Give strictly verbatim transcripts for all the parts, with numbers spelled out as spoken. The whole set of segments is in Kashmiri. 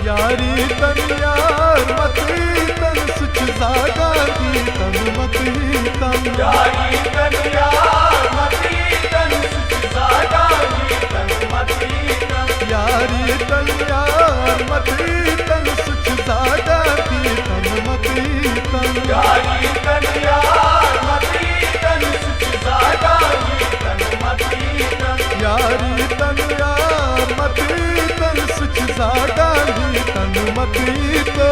یاری تن یار متی تن سُہ چھُ زاگان دی تن متی تن۔ یاری تن یار متی تن سُہ چھُ زاگان دی تن متی تن۔ یاری تن یار متی تن سُہ چھُ زاگان دی تن متی تن۔ یاری تن یار متی تن سُہ چھُ زاگان دی تن متی تن۔ یاری تن یار متی تن سُہ چھُ زاگان دی تن متی تن۔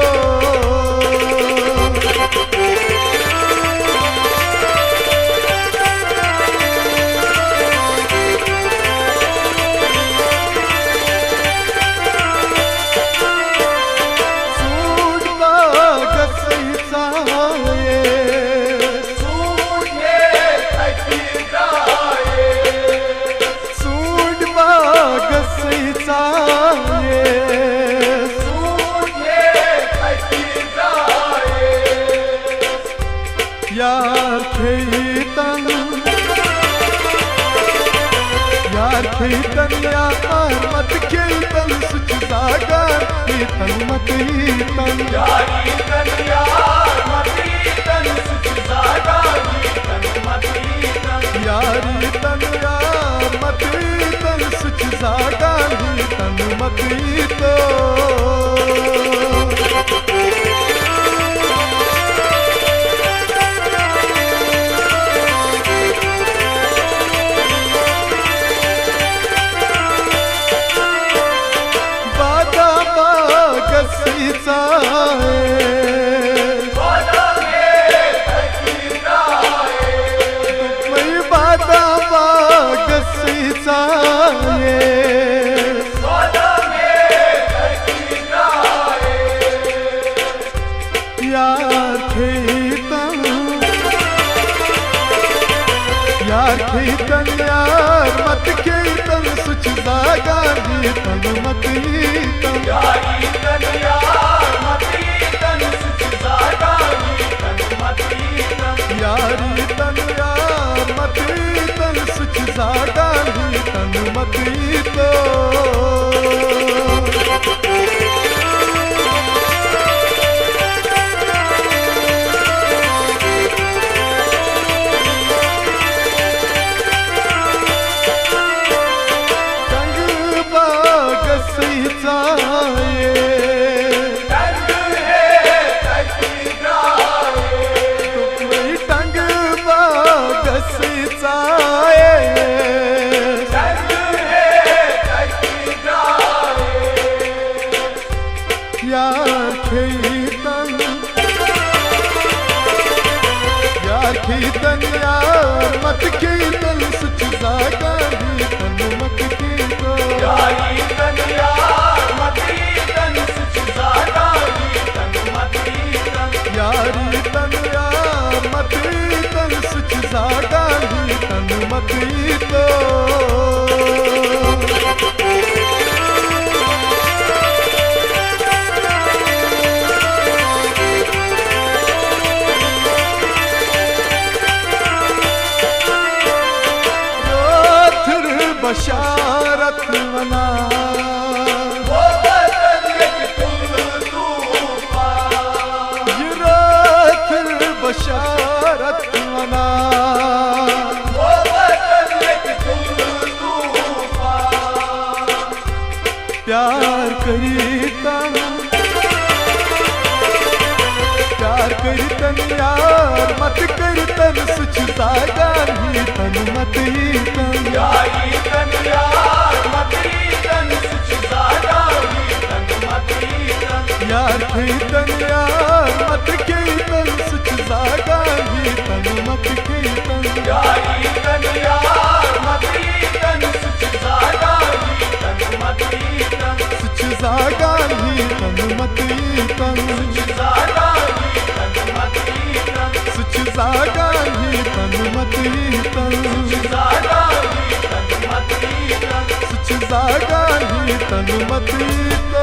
ژوٗنٛٹھۍ باغس ژایے۔ ژوٗنٛٹھۍ ہے تھکہِ درٛایے۔ ژوٗنٛٹھۍ باغس ژایے۔ ژوٗنٛٹھۍ ہے تھکہِ درٛایے۔ یار کھیتن، یار کھیتن، یار مت کھیتن، سُہ چھُ زاگان کھیتن مت کھیتن۔ یار کھیتن، یار مت کھیتن، سُہ چھُ زاگان کھیتن مت کھیتن۔ یار کھیتن، یار مت کھیتن، سُہ چھُ زاگان کھیتن مت کھیتن۔ بادام باغس ژایے۔ بادام ہے تھکہِ درٛایے۔ دوٚپمَے بادام باغس ژایے۔ بادام ہے تھکہِ درٛایے۔ یار کھیتن، یار کھیتن، یار مت کھیتن، سُہ چھُ زاگان کھیتن مت کھیتن۔ یار کھیتن، یار مت کھیتن، سُہ چھُ زاگان کھیتن مت کھیتن۔ یار کھیتن، یار مت کھیتن، سُہ چھُ زاگان کھیتن مت کھیتن۔ ٹنگہٕ باغس ژایے۔ ٹنگہٕ ہے تھکہِ درٛایے۔ دوٚپمَے ٹنگہٕ باغس ژایے۔ ٹنگہٕ ہے تھکہِ درٛایے۔ یار کھیتن، یار کھیتن، یار مت کھیتن، سُہ چھُ زاگان کھیتن مت کھیتن۔ یار کھیتن، یار مت کھیتن، سُہ چھُ زاگان کھیتن مت کھیتن۔ یار کھیتن، یار مت کھیتن، سُہ چھُ زاگان کھیتن مت کھیتن۔ رٲتھٕر بشارت ونان۔ یہِ رٲتھٕر بشارت ونان۔ پیار کریتن، پیار کریتن، یار مت کریتن، سُہ چھُ زاگان ہیتن مت ہیتن۔ یار کھیتن، یار مت کھیتن، سُہ چھُ زاگان ہیتن مت کھیتن۔ سُہ چھُ زاگان ہی تن مت یی تن۔ سُہ چھُ زاگان ہی تن مت یی تن۔ سُہ چھُ زاگان ہی تن مت یی تن۔ سُہ چھُ زاگان ہی تن مت یی تن۔